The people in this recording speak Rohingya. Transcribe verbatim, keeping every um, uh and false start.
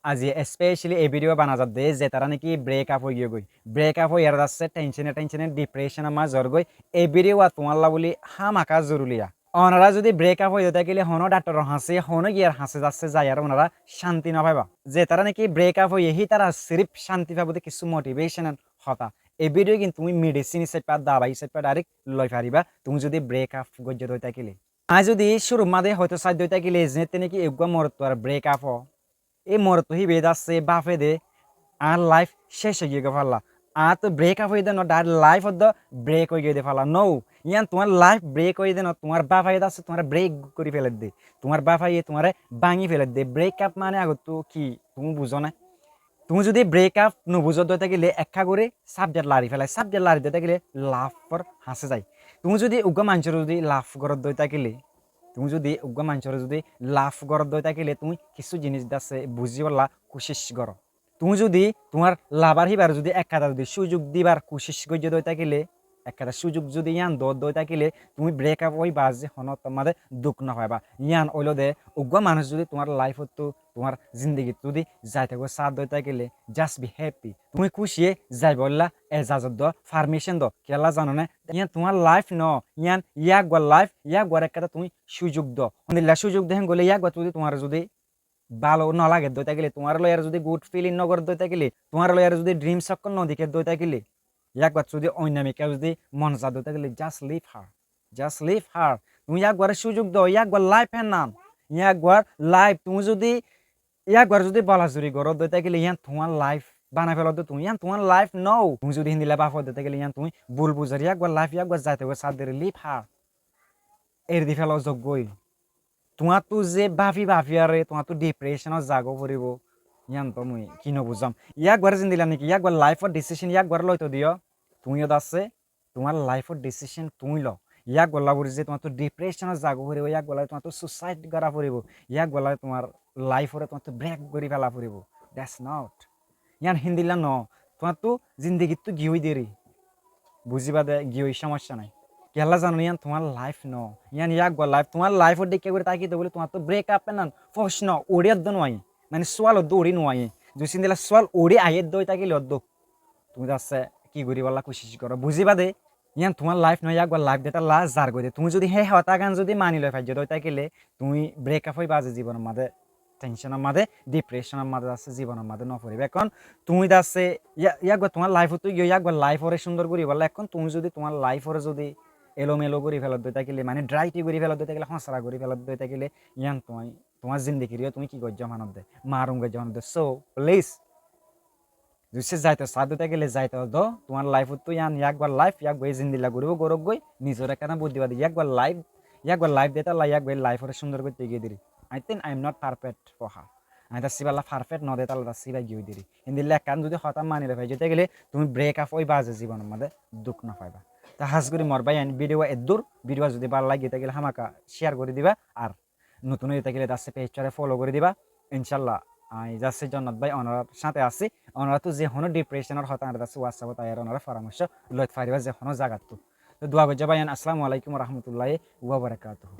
Aijja especially ei video bana zadde zetará niki break up ói giyói, break up ói yar dasse tension e tension e depression or maze zor goi, ei video wa tuálla buli hámaka zoruli. Onora zodi break up ói de tákile hono dhaktor or hañse, hono giyar hañse dasse zai ar onora cánti no faiba. Zetará niki break up ói hítara sirif cánti faibo de kissú motivational hotá. Ei video gin tuñí medicine hísafe, dabai hísafe direct loi fariba, tuñí zodi break up goijjó de tákile. Añí zodi cúrur maze hoito saiddé tákile, zeñtté niki eggúa morottuar break up ó, ei morottu híba dasse báfe de, añár life céc ói giyói falla. Añár to break up ói de no, direct life óddo break ói giyói de falla. No, yián tuáñr life break ói de no, tuáñr báfaye dasse tuáñre break gorí feledde. Tuáñr báfaye tuáñre báñgi feledde. Break up mane agottú ki tuñí buzó né? Tuñí zodi break up no buzó de tákile ekká gorí subject lari felai, subject lari de tákile love or hañse zai. Tuñí zodi uggúa manúcore zodi love goró de tákile, tuñí zodi uggúa manúcore zodi love goró de tákile tuñí kissú jinis dasse buzíbolla kucíc goró. Tuñí zodi tuáñr lover híbare zodi ekkán zodi cúzuk dibar kucíc goijjó de tákile, ekkán cúzuk zodi yián do de tákile, tuñí break up ói baze hono ottór maze duk no faiba. Yián óilo de uggúa manúc zodi tuáñr life ottu tuáñr zindigit zodi zaite goi sá de tákile, just be happy. Tuñí kucíye zaibolla ezazot do, permission do. Kiyólla zano né? Yián tuáñr life no, yián yágguar life, yágguar ekkán tuñí cúzuk do. Hondilla cúzuk de héngole yágguar zodi tuáñr zodi bála no lage de tákile, tuáñr loi ar zodi good feeling no goré de tákile, tuáñr loi ar zodi dreams ókkol no deké de tákile, yágguar zodi oinno mikká zodi mon za de tákile, just leave her. Just leave her. Tuñí yágguare cúzuk do, yágguar life hé nan. Yágguar life, tuñí zodi yágguar zodi bolazuri goró de tákile, yián tuáñr life banai feló de tuñí, yián tuáñr life no. Tuñí zodi híndilla báfo de tákile, yián tuñí bul buzar, yágguar life, yágguar zaite goi sá de, leave her. Eri di feló zogói. Tuáñttu ze báfi báfi are tuáñttu depression ot zagói foribó, yián to mui ki no buzám. Yágguar zindilla niki, yágguar life or decision yágguar loito diyo, tuñí yó dasse, tuáñr life or decision tuñí lo. Yágguar laburi ze tuáñttu depression ot zagói foribó, yágguar laburi tuáñttu suicide gorá foribó, yágguar laburi tuáñr life ore tuáñttu break gorí fela foribó. That's not. Yián híndilla no, tuáñttu zindigittu giyói deri. Buziba de giyói, somosya nai. Kiyólla zano, yián tuáñr life no. Yián yágguar life, tuáñr life or dikká gorí táki de buli tuáñttu break up enan fosno uçí eddo no aiyé. Mane sual oddo uçí no aiyé. Zodi híndilla sual uçí aiyé de tákile oddo, tuñí dasse ki goríbolla kucíc goró. Buziba de, yián tuáñr life no, yágguar life de tálla zar goi de. Tuñí zodi hé hotágan zodi mani loi faijjó de tákile, tuñí break up ói baze zibonor maze tension or maze, depression or maze dasse zibonor maze no foriba. Ehón tuñí dasse yá-, yágguar tuáñr life ottu giyó, yágguar life ore cúndor goríbolla. Ehón tuñí zodi tuáñr life ore zodi elomelo gorí feló de tákile, mane dirty gorí feló de tákile, hósara gorí feló de tákile, yián tuñí tuáñr zindigire tuñí ki goijjó manot de, marum goijjó manot de. So please, zodi se zaito sá de tákile zaito do, tuáñr life ottu, yián yágguar life, yágguar zindilla goríbo goró goi, nizor ekkán buddí bade, yágguar life, yágguar life de tálla yágguar life ore cúndor goitte giyé deri. I think I am not perfect for her. Añí dasse bála perfect no de tálla dasse bá giyói deri. Híndilla ekkán zodi hotá mani loi faijjó de tákile, tuñí break up ói baze zibonor maze duk no faiba. Ta hás gorí mor bái ain video eddur, video zodi bála lage tákile hámaka share gorí diba, ar notún ói tákile dasse page ore follow gorí diba. Incállah, añí dasse Jonnot bái onorar sáñte así. Onorattu ze hono depression or hotá añáre dasse WhatsApp ot aiyére onora foramorco loit fariba ze hono zagattu. To dua goijjó bái ain. Assalamu alaikum wa rahmatullahi wa barakatuhu.